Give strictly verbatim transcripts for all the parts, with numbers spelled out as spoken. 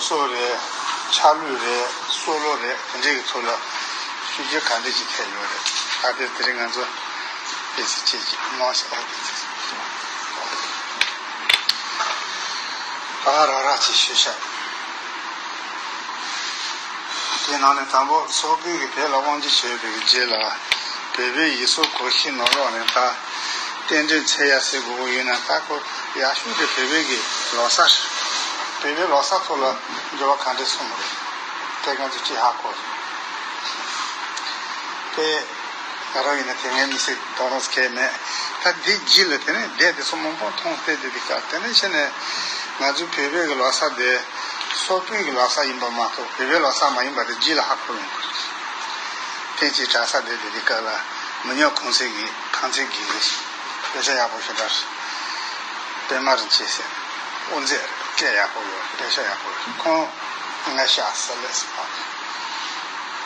སོ་རེད། ཆ་ལུགས་རེད། སྲོལ་ལོ་རེད། དེ་འདྲའི་གི་ཐོག་ལ་ཤུགས་རྐྱེན་ག་འདྲ་ཅིག་ཐེབས་ཡོད་རེད། ད་དེ་དེ་རིང་ང་ཚོ་དེ་ཚེ་ཆེད་ཅིག་གནང་ཤག་ཨ་དེ་ཚེ་ད་རག་རག་ཅིག་ཞུས་ཤག་དེའི་ནང་ནས་དང་པོ་སོག་པོའི་གི་བོད་ལ་དབང་སྒྱུར་བྱས་པའི་གི་རྗེས་ལ་བོད་པའི་ཡུལ་སྲོལ་གོམས་གཤིས་ནང་ལོགས་ནས་ད་རྟེན་འབྲེལ་འཚོལ་ཡ་ཟེར་དགོས་ཀྱི་ཡོད་ན། ད་ཁོ་ཡག་ཤོས་དེ་བོད་པའི་གི་ལོ་གསར། བོད་པའི་ལོ་གསར་ཐོག་ལ་འགྱུར་བ་ག་འདྲ་སོང་བ་རེད། དེ་ང་ཚོ་ཅིག་ཧ་གོ་སོང་། དེ་ང་རང་ཡིན་ན་དེ་སྔའི་མི་ཚེ་དོ་སྣང་གང་ཡང་མེད། ད་འདི་རྗེས་ལ་དེ་ནས་བསྡད་དེ་ཚོ་མང་པོ་མཐོང་བལྟས་དེ་དེ་ག་དེ་ནས་ཕྱིན་ནས་ང་ཚོའི་བོད་པའི་གི་ལོ་གསར་དེ་སོག་པོའི་གི་ལོ་གསར་ཡིན་པ་མ་གཏོགས་བོད་པའི་ལོ་གསར་མ་ཡིན་པ་དེ་རྗེས་ལ་ཧ་གོ་ཡོང་གི་རེད། ཐེངས་གཅིག་གྲྭ་ས་བསྡད་དེ་དེ་ག་ལ་མི་ཉག་ཁུང་ཚེ་གི་ཁང་ཚན་གི་གི་དཔེ་ཆ་ཡག་པོ་ཞིག་འདྲ། པད་མ་རིན་ཆེན་ཟེར། དབུ་མཛད་རེད། སྐད་ཡག་པོ་ཡོད། དཔེ་ཆ་ཡག་པོ་ཡོད། ཁོང་ང་ཤ་ཟ་ལས་སུ་བབས།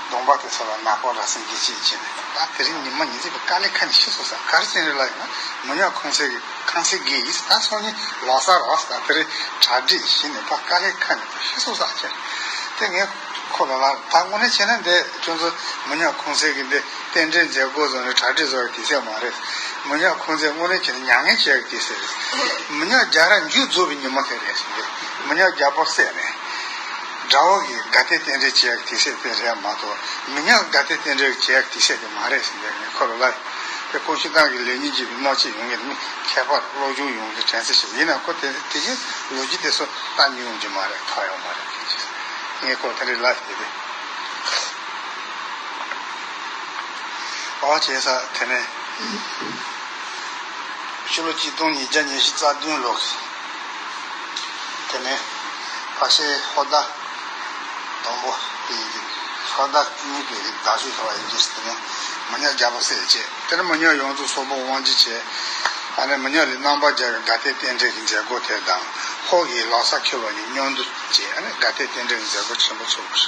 གདོང་པ་དེ་ཚོ་ལ་ནག་པོ་ར་སེང་གེ་ཅིག་བྱས་ནས། ད་དེ་རིང་ཉི་མ་ཉིན་མཚན་པའི་དཀའ་ལས་ཁ་ནས་ཤི་སོང་ཟེར། ག་རེ་ཟེར་རེད་ལབ་ཡིན་ན། མི་ཉག་ཁུང་ཚེ་གི་ཁང་ཚན་གི་ཡིས་ད་སང་ཉིན་ལོ་གསར་རོགས་ཟེར། དེ་རིང་གྲ་སྒྲིག་བྱས་ནས་ད་དཀའ་ལས་ཁ་ནས་ཤི་སོང་ཟེར་བྱས། དེ་ངས་ཁོ་ལ་ལབ། ད་དངོས་གནས་བྱས་ན་འདི་ཁྱོད་ཚོ་མི་ཉག་ཁུང་ཚེ་གི་འདི་རྟེན་འབྲེལ་མཛད་སྒོ་བཟོ་ནས་གྲ་སྒྲིག་བཟོ་བའི་དུས་ཚོད་མ་རེད། མི་ཉག་ཁུང་ཚེ་དངོས་གནས་བྱས་ན་མྱ་ངན་བྱེད་ཡག་དུས་ཚོད་རེད། མི་ཉག་རྒྱལ་རབས་མཇུག་རྫོགས་པའི་ཉིན་མོ་དེ་རེད་ཟེར། མི་ཉག་རྒྱལ་པོ་བསད་ནས་དགྲ་བོ་གི་དགའ་སྟོན་རྟེན་འབྲེལ་བྱེད་ཡག་དུས་ཚོད་དེ་རེད་མ་གཏོགས། མི་ཉག་དགའ་སྟོན་རྟེན་འབྲེལ་བྱེད་ཡག་དུས་ཚོད་དེ་མ་རེད་ཟེར་ནས་ཁོ་ལ་ལབ། དེ་ཀུང་ཤིས་ཐང་གི་ལས་ཉིན་གྱི་མནོ་ཆེ་ཡོང་གི་མི་ཁྱད་པར་བློ་སྦྱོང་ཡོང་གི་དྲན་ཚུལ་ཞིག་ཡིན་ན། ཁོ་དེ་དེ་བཞིན་ལོ་རྒྱུས་དེ་ཚོ་ལྟ་མྱོང་གི་མ་རེད། ཐོས་ཡོང་མ་རེད། དེ་བཞིན་ངས་ཁོ་དེ་འདྲའི་ལབ་ཤེས་དེ། ཨོ་བྱས་ས་དེ་ནས་ཕྱི་ལོ་གཅིག་སྟོང་ཉིས་བརྒྱ་ཉི་ཤུ་རྩ་བདུན་ལོ། དེ་ནས་ཕ་ཤའི་ཧོར་ཟླ་དང་པོ་དེ་ཡིན། ཧོར་ཟླ་གཉིས་པའི་ཟླ་ཤུལ་ཐོ་བ་ཡིན་གྱི། དེ་ནས་མི་ཉག་རྒྱལ་པོ་བསད་བྱས། དེ་ནས་མི་ཉག་ཡོངས་རྫོགས་སོག་པོ་དབང་སྒྱུར་བྱས། ཨ་ནི་མི་ཉག་ལ་རྣམ་པར་རྒྱལ་བའི་དགའ་སྟོན་རྟེན་འབྲེལ་གྱི་མཛད་སྒོ་དེ་དང་། ཧོར་གྱི་ལོ་གསར་འཁེལ་བ་གཉིས་མཉམ་དུ་བྱས། ཨ་ནི་དགའ་སྟོན་རྟེན་འབྲེལ་གྱི་མཛད་སྒོ་ཆེན་པོ་ཚོགས་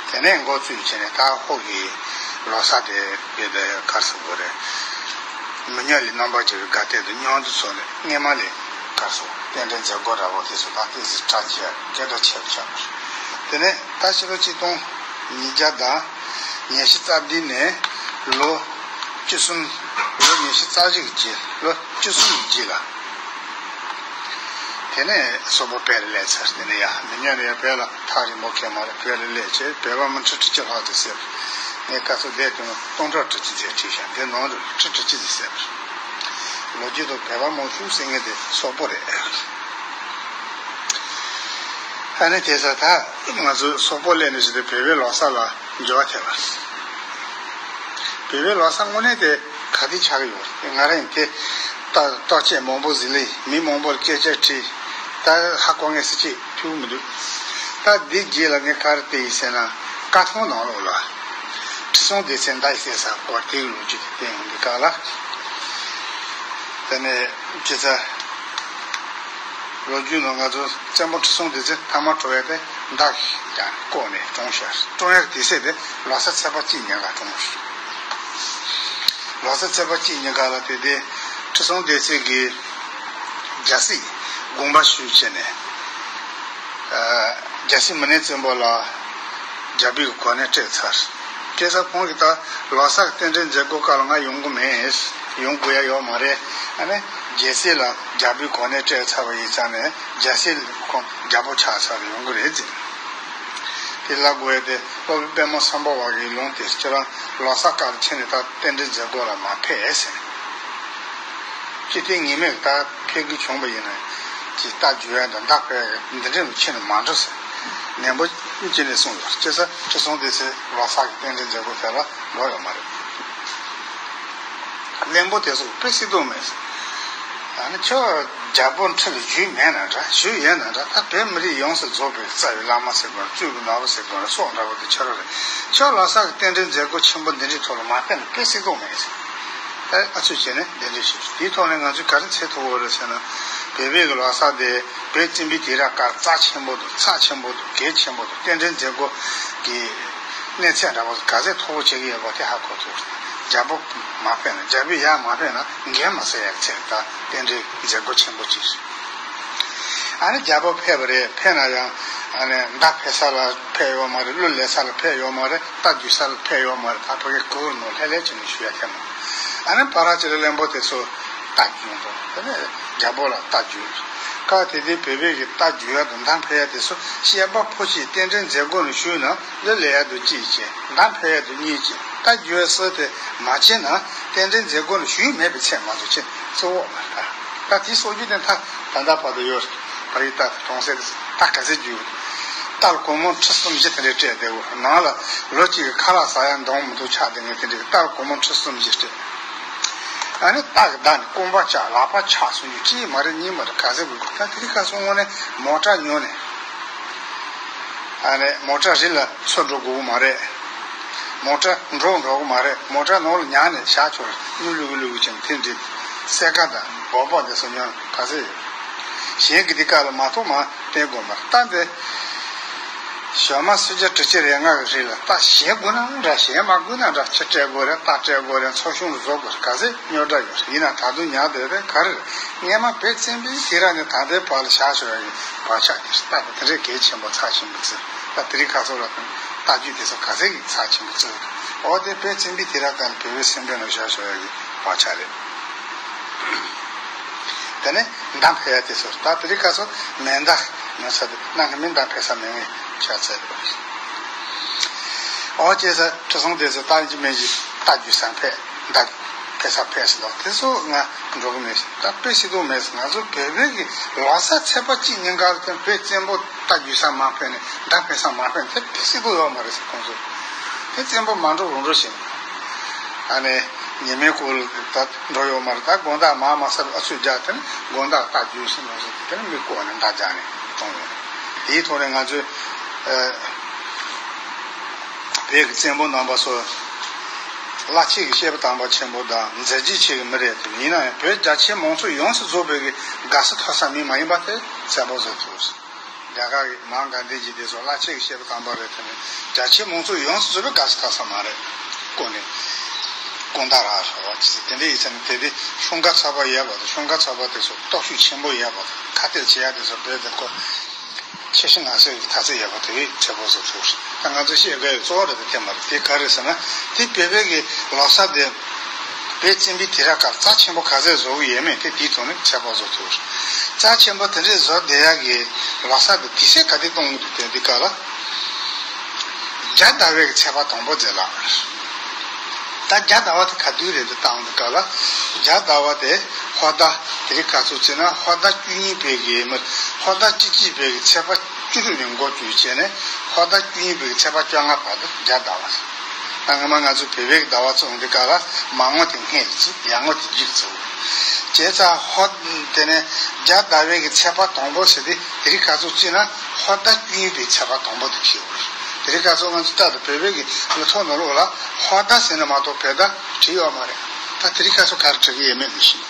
པ་རེད། དེ་ནས་འགོ་བཙུགས་བྱས་ནས་ད་ཧོར་གྱི་ལོ་གསར་དེ་བོད་དུ་གར་སོང་བ་རེད། མི་ཉག་ལ་རྣམ་པར་རྒྱལ་བའི་དགའ་སྟོན་དང་མཉམ་དུ་ཚོགས་ནས་སྔས་མ་ལས་གར་སོང་། རྟེན་འབྲེལ་མཛད་སྒོ་འདྲ་བོ་དེ་ཚོ་ད་ཏོག་ཙམ་གྲ་རྒྱས་སྐད་གྲགས་ཆེ་རུ་ཆགས་པ་རེད། དེ་ནས་ད་ཕྱི་ལོ་གཅིག་སྟོང་ཉིས་བརྒྱ་དང་ཉི་ཤུ་རྩ་བདུན་ནས་ལོ་བཅུ་གསུམ། ལོ་ཉི་ཤུ་རྩ་གཅིག་གི་རྗེས། ལོ་བཅུ་གསུམ་གྱི་རྗེས་ལ། དེ་ནས་སོག་པོ་བོད་ལ་སླེབས་ཚར། དེ་ནས་ཡ་མི་ཉག་ནས་ཡ་བོད་ལ་ཐག་རིང་པོ་གས་མ་རེད། བོད་ལ་སླེབས་བྱས་བོད་པ་མི་ཁྲི་ཁྲི་བཅུ་ལྷག་ཙམ་བསད། ངས་སྐབས་སུ་བསྡད་དུས་སྟོང་ཕྲག་ཁྲི་གཅིག་ཙམ་བྲིས་ཤག་འདི་ནང་དུ་ཁྲི་ཁྲི་གཅིག་ཙམ་བསད་པ་རེད། ལོ་རྒྱུས་ཐོག་བོད་པ་མང་ཤོས་བསད་མཁན་དེ་སོག་པོ་རེད། ཨ་ནི་དེ་ས་ད་ང་ཚོ་སོག་པོ་སླེབས་ནས་བྱས་ཏེ་བོད་པའི་ལོ་གསར་ལ་འགྱུར་བ་ཐེབས་པ་རེད། བོད་པའི་ལོ་གསར་དངོས་གནས་དེ་ག་དུས་ཆགས་ཀྱི་ཡོད་རེད། ང་རང་ཡིན་དེ་ལྟ་རྟོག་དཔྱད་མང་པོ་ཟིན་ལས། མི་མང་པོར་སྐད་ཆ་དྲིས། ད་ཧ་གོ་མཁན་སུ་གཅིག་ཐུག་མི་འདུག་ད་འདི་རྗེས་ལ་ངས་ག་རེ་བལྟས་ཡིན་ཟེར་ན། བཀའ་ཐང་ནང་ལོགས་ལ་ཁྲི་སྲོང་ལྡེ་བཙན་མདའ་ཡིས་བསད་ས་སྐོར་དེའི་ལོ་རྒྱུས་དེ་བསྟན་ཡོང་གི་ག་ལ། དེ་ནས་ཅི་ཚ། ལོ་རྒྱུས་ནང་ང་ཚོ་བཙན་པོ་ཁྲི་སྲོང་ལྡེ་བཙན་ཐ་མ་བྲོས་ཡ་དེ་མདའ་གིས་ཀྱང་བཀོག་ནས་བཀྲོངས་ཤག་བཀྲོངས་ཡག་དུས་ཚོད་དེ་ལོ་གསར་ཚེས་པ་གཅིག་ཉིན་ཀ་བཀྲོངས་ཤག་ལོ་གསར་ཚེས་པ་གཅིག་ཉིན་ཀ་ལ་དེ་དེ་ཁྲི་སྲོང་ལྡེ་བཙན་གྱིས་རྒྱལ་སྲིད་དགོངས་པ་ཞུས་བྱས་ནས། རྒྱལ་སྲས་མུ་ནེ་བཙན་པོ་ལ་རྒྱལ་པོའི་གོ་གནས་སྤྲད་ཚར། སྐལ་བཟང་ཁོང་གིས་ད་ལོ་གསར་གྱི་རྟེན་འབྲེལ་མཛད་སྒོ་སྐབས་ལ་ང་ཡོང་གི་མེད། ཡོང་དགོས་ཡ་ཡོད་མ་རེད། ཨ་ནི་རྒྱལ་སྲས་ལ་རྒྱལ་པོའི་གོ་གནས་སྤྲད་ཚར་བ་ཡིན་ཙང་ནས་རྒྱལ་སྲས་ཁོང་རྒྱལ་པོ་ཆགས་ཚར་ཡོང་གི་རེད་ཟེར། དེ་ལབ་དགོས་ཡ་དེ་སློབ་དཔོན་པདྨ་སམ་བྷ་བ་གིས་ལུང་དེ་ཁྱེད་རང་ལོ་གསར་སྐབས་ལ་ཕྱིན་ནས་ད་རྟེན་འབྲེལ་མཛད་སྒོ་ལ་མ་ཕེབས་ཟེར། ཅི་སྟེ་ངེས་མེད་ད་ཕེབས་རྒྱུ་བྱུང་བ་ཡིན་ན། ཅི་ལྟ་རྒྱུ་ཡ་དང་བདག་ཕེབས་ཡ་འདི་འདྲའི་ལུགས་ཕྱིན་ནས་མ་འགྲོ་ཟེར། ནན་པོ་ཅི་ནས་གསུངས་ཡོད། ཅི་ཟེར་ཁྲི་སྲོང་ལྡེ་བཙན་ལོ་གསར་གྱི་རྟེན་འབྲེལ་མཛད་སྒོ་དེ་ལ་འགྲོ་ཡོད་མ་རེད། བློན་པོ་དེ་ཚོ་དཔེ་སྲིད་དོན་མེད་ཟེར། ཨ་ནི་ཁྱོད་རྒྱལ་པོ་ཁྲི་ལ་བཞུགས་མེད་ན་འདྲ། བཞུགས་ཡོད་ན་འདྲ། ད་བོད་མི་རིགས་ཡོངས་སུ་རྫོགས་པའི་རྩ་བའི་བླ་མ་ཟེར་དགོས་རེད། གཙོས་པའི་ནོར་བུ་ཟེར་དགོས་རེད། སྲོག་འདྲ་བོ་དེ་ཁྱོད་རང་རེད། ཁྱོད་ལོ་གསར་གྱི་རྟེན་འབྲེལ་མཛད་སྒོ་ཆེན་པོ་འདི་འདྲའི་ཐོག་ལ་མ་ཕེབས་ན་དཔེ་སྲིད་དོན་མེད་ཟེར། ཨ་ཚུལ་བྱས་ནས་གདན་འདྲེན་ཞུས། དེའི་ཐོག་ནས་ང་ཚོས་ག་རེ་འཚོལ་ཐུབ་ཡོད་རེད་ཟེར་ན། བོད་པའི་གི་ལོ་གསར་དེ་བོད་བཙན་པོའི་དུས་རབས་སྐབས་རྩ་ཆེན་པོ་དང་རྩ་ཆེན་པོ་དང་གལ་ཆེན་པོ་དང་རྟེན་འབྲེལ་མཛད་སྒོ་གི་གནས་ཚད་འདྲ་བོ་ག་ཚད་མཐོ་པོ་བྱེད་ཀྱི་ཡོད་པ་དེ་ཧ་གོ་ཐུབ། རྒྱལ་པོ་མ་ཕེབས་ན། རྒྱལ་པོས་ཡར་མ་ཕེབས་ན་འགན་མ་འཁྱེར་ཡག་ཚད་ད་རྟེན་འབྲེལ་མཛད་སྒོ་ཆེན་པོ་ཅིག་རེད། ཨ་ནི་རྒྱལ་པོ་ཕེབས་པ་རེད། ཕེབས་ན་ཡང་ ཨ་ནི་མདའ་འཕེན་ས་ལ་ཕན་ཡོད་མ་རེད། གླུ་ལེན་ས་ལ་ཕན་ཡོད་མ་རེད། རྟ་རྒྱུག་ས་ལ་ཕན་ཡོད་མ་རེད། ད་ཕ་གི་གུར་ནང་ལྷད་ལྷད་བྱས་ནས་བཞུགས་ཡ་ཐལ་མོ། ཨ་ནི་བར་ཅིག་ལ་བློན་པོ་དེ་ཚོ་རྟ་རྒྱུག་འདུག་དེ་ནས་རྒྱལ་པོ་ལ་རྟ་རྒྱུག་སྐབས་དེ་དུས་བོད་པའི་གི་རྟ་རྒྱུག་ཡ་དང་མདའ་འཕེན་ཡ་དེ་ཚོ་བཤད་པ་ཕོ་ཆེ་རྟེན་འབྲེལ་མཛད་སྒོ་ནས་ཞུས་ན་གླུ་ལེན་ཡ་དང་གཅིག་བྱས། མདའ་འཕེན་ཡ་དང་གཉིས་བྱས། རྟ་རྒྱུག་ཡ་སུ་དེ་མ་བྱས་ན་རྟེན་འབྲེལ་མཛད་སྒོ་ནས་ཞུས་མེད་པའི་ཚད་མ་གཏོགས་ཅི་གཙོ་བོ་མ་རེད། ད་དེའི་སྲོལ་རྒྱུན་དེ་ད་ད་ལྟ་བར་དུ་ཡོད་རེད། བར་ཡི་ད་གྲོང་གསེབ་ད་ག་ཚོད་རྒྱུག་རྟར་སྒོར་མོ་ཁྲི་གསུམ་བཞི་དེ་འདྲ་སྤྲད་བསྡད་ཡོད། ནང་ལ་ལོ་གཅིག་གི་ཁ་ལག་ཟ་ཡ་འདང་མི་འདུག་ཆགས་བསྡད་མཁན་དེ་འདྲ་རྟར་སྒོར་མོ་ཁྲི་གསུམ་བཞི་སྤྲད། ཨ་ནི་རྟ་གི་མདའ་ནི་རྐང་པ་ཆག་ལག་པ་ཆག་སོང་རྒྱུ་གཅིག་མ་རེད་གཉིས་མ་རེད། ག་ཚོད་དགོས། ད་དེ་རིང་ཁ་སང་དངོས་གནས་མོ་ཊ་ཉོས་ནས། ཨ་ནི་མོ་ཊ་རི་ལ་འཚོ་འགྲོ་དགོས་མ་རེད། མོ་ཊ་འགྲོ་འགྲོ་གི་མ་རེད། མོ་ཊ་ནང་ལ་ཉལ་ནས་བཞག་ཆོག་རེད། གླུ་གླུ་གི་གླུ་གི་ཅན་དེ་འདྲ་སེར་ཀ་དང་སྦག་སྦག་དེ་ཚོ་ཉོ་ག་ཚོད་ཡོད། གཞན་གྱི་འདི་ག་ལ་མ་གཏོགས་མ་བསྟན་དགོས་མ་རེད། ད་འདི་ཞོལ་མ་སུམ་བརྒྱ་དྲུག་ཅུ་རེ་ལྔ་གི་རི་ལ་རྟ་གཞན་དགོས་ན་འདྲ་གཞན་མ་དགོས་ན་འདྲ་ཁྱི་སྤྲད་དགོས་རེད། རྟ་སྤྲད་དགོས་རེད། འཚོ་གཞོང་དུ་བཟོ་དགོས་རེད། ག་ཚོད་ཉོ་འདྲ་ཡོད་རེད། ཡིན་ན་ད་དུང་ཉར་བསྡད་རེད། ག་རེ་རེད། སྔས་མ་བོད་བཙན་པོའི་དུས་རབས་ནས་ད་ལྟའི་བར་ལ་བཞག་ཞོར་ཡ་གི་བག་ཆགས་དེ་རྟ་དེ་འདྲའི་གལ་ཆེན་པོ་རྩ་ཆེན་པོ་བརྩི། ད་དེ་རིང་ཁ་སང་ལ་རྟ་རྒྱུག་དེ་ཚོ་ག་ཚད་ཀྱི་རྩ་ཆེན་པོ་བརྩི། འོ་དེ་བོད་བཙན་པོའི་དུས་རབས་དང་བོད་པའི་སེམས་པའི་ནང་བཞག་ཞོར་ཡ་གི་བག་ཆགས་རེད། དེ་ནས་མདའ་འཕེན་ཡ་དེ་ཚོ་ད་དེ་རིང་ཁ་སང་མེ་མདའ་ཉོ་ས་དེ་གནའ་སྔ་མོའི་མདའ་འཕེན་ས་མེད་མཁན་ཆགས་ཚར་རེད། འོ་བྱས་ཙང་ཁྲི་སྲོང་ལྡེ་བཙན་རྟ་ཡིན་གཅིག་མིན་གཅིག་རྟ་རྒྱུག་ས་འཕེན། མདའ་འཕེན་ས་འཕེན་ཟེར་ལ་དེ་ཚོ་ང་འགྲོ་གི་མེད། ད་དཔེ་སྲིད་དུ་མེད། ང་ཚོ་བོད་བོད་ཀྱི་ལོ་གསར་ཚེས་པ་གཅིག་ཉིན་ག་ལ་དེ་བོད་བཙན་པོ་རྟ་རྒྱུག་ས་མ་འཕེན་ནས་མདའ་འཕེན་ས་མ་འཕེན་དེ་དཔེ་སྲིད་དུ་ཡོད་མ་རེད་ཟེར། ཁོང་ཚོ་དེ་བཙན་པོ་མ་འགྲོ་རུང་འགྲོ་ཞིང་། ཨ་ནི་ཉི་མའི་སྐོར་ལ་ད་འགྲོ་ཡོད་མ་རེད། ད་དགོང་དག་མ་མ་སར་ཨ་ཚུགས་རྒྱག་དེ་ནི་དགོང་དག་རྟ་རྒྱུག་ཟེར་ནོ་ཟེར་དེ་ནི་མི་བསྐོར་ནས་མདའ་རྒྱག་ནས་གཏོང་ཡོད། དེའི་ཐོག་ནས་ང་ཚོས་ཨ། བོད་ཀྱི་བཙན་པོ་རྣམ་པ་ཚོ་བླ་ཆེ་གི་བཤད་པ་དམ་པ་ཆེན་པོ་དང་མཛད་རྗེས་ཆེ་གི་མི་རེད་དེ། ཡིན་ན་ཡང་བོད་རྒྱ་ཆེ་མང་ཚོགས་ཡོངས་སུ་རྫོགས་པའི་གི་དགའ་ས་ཐོབ་ས་མི་མ་ཡིན་པ་དེ་གསལ་པོ་བཟོ་ཐུབ། རྒྱ་གར་གི་མ་ག་དྷི་ཇི་དེ་ཚོ་བླ་ཆེ་གི་བཤད་པ་དམ་པ་རེད་དེ། རྒྱ་ཆེ་མང་ཚོགས་ཡོངས་སུ་རྫོགས་པའི་དགའ་ས་ཐོབ་ས་མ་རེད། ཀོ་ནས་ཀོང་ད་ར་ཧྲ་བ་ཅི་ཟེར་དེ་འདྲ་ཡིན་ཙང་དེ་དེ་ཤོང་ཁ་ཚ་བ་ཡོད་པ་དང་ཤོང་ཁ་ཚ་བ་དེ་ཚོ་སྟོབས་ཤུགས་ཆེན་པོ་ཡོད་པ་དང་ཁ་གཏད་བྱེད་ཡ་དེ་ཚོ་བོད་དེ་ཁོ། ཁྱི་ཤི་ང་སོའི་ཐ་ཚིག་ཡོད་པ་དེ་བས་ཁྱད་པར་བཟོ་ཐུབ། ད་ང་ཚོ་བཤད་དགོས་ཡ་གཙོ་བོ་རེད་དེ་དེ་མ་རེད། དེ་ག་རེ་ཟེར་ན་དེ་བོད་པའི་གི་ལོ་གསར་དེ་བོད་བཙན་པོའི་དུས་རབས་སྐབས་རྩ་ཆེན་པོ་ག་ཚད་བཟོ་གི་ཡོད་མེད་དེ་དེའི་ཐོག་ནས་ཁྱད་པར་བཟོ་ཐུབ། རྩ་ཆེན་པོ་དེ་འདྲས་བཟོ་བསྡད་ཡ་གི་ལོ་གསར་དེ་དུས་ཚོད་ག་དུས་གཏོང་གི་འདུག་དེ་འདི་ག་ལ་རྒྱ་ཟླ་བའི་གི་ཚེས་པ་དང་པོ་དེ་ལ། ད་རྒྱ་ཟླ་བ་དེ་ག་དུས་རེད་འདི་བཏང་འདི་ག་ལ། རྒྱ་ཟླ་བ་དེ་ཧོར་ཟླ་དེ་རིང་ཁ་སང་བྱས་ན་ཧོར་ཟླ་བཅུ་གཉིས་པའི་གི་མི་ཧོར་ཟླ་བཅུ་གཅིག་པའི་གི་ཚེས་པ་བཅུ་དྲུག་ནས་འགོ་བཙུགས་བྱས་ནས་ཧོར་ཟླ་བཅུ་གཉིས་པའི་གི་ཚེས་པ་བཅོ་ལྔ་བར་དུ་རྒྱ་ཟླ་བ་རེད། ད་སྔ་མ་ང་ཚོ་བོད་པའི་གི་ཟླ་བ་བཙུགས་འདི་ག་ལ་མ་ངོ་དེ་སྔས་ལ་བརྩི། ཡར་ངོ་དེ་མཇུག་བརྩི། བྱས་ཙང་ཧོར་དེ་ནས་རྒྱ་ཟླ་བའི་གི་ཚེས་པ་དང་པོ་ཟེར་དེ་དེ་རིང་ཁ་སང་བརྩིས་ན་ཧོར་ཟླ་བཅུ་གཉིས་པའི་ཚེས་པ་དང་པོ་དེ་ཁེལ་བ་རེད། དེ་རིང་ཁ་སང་ང་ཚོ་ལྟར་དུ་བོད་པའི་གི་ལོ་ཐོ་ནོར་ལོག་ལ་ཧོར་ཟླ་ཟེར་ན་མ་གཏོགས་བོད་ཟླ་བྲིས་ཡོད་མ་རེད། ད་དེ་རིང་ཁ་སང་ག་རེ་བྲིས་གི་ཡོད་མེད་མི་ཤེས།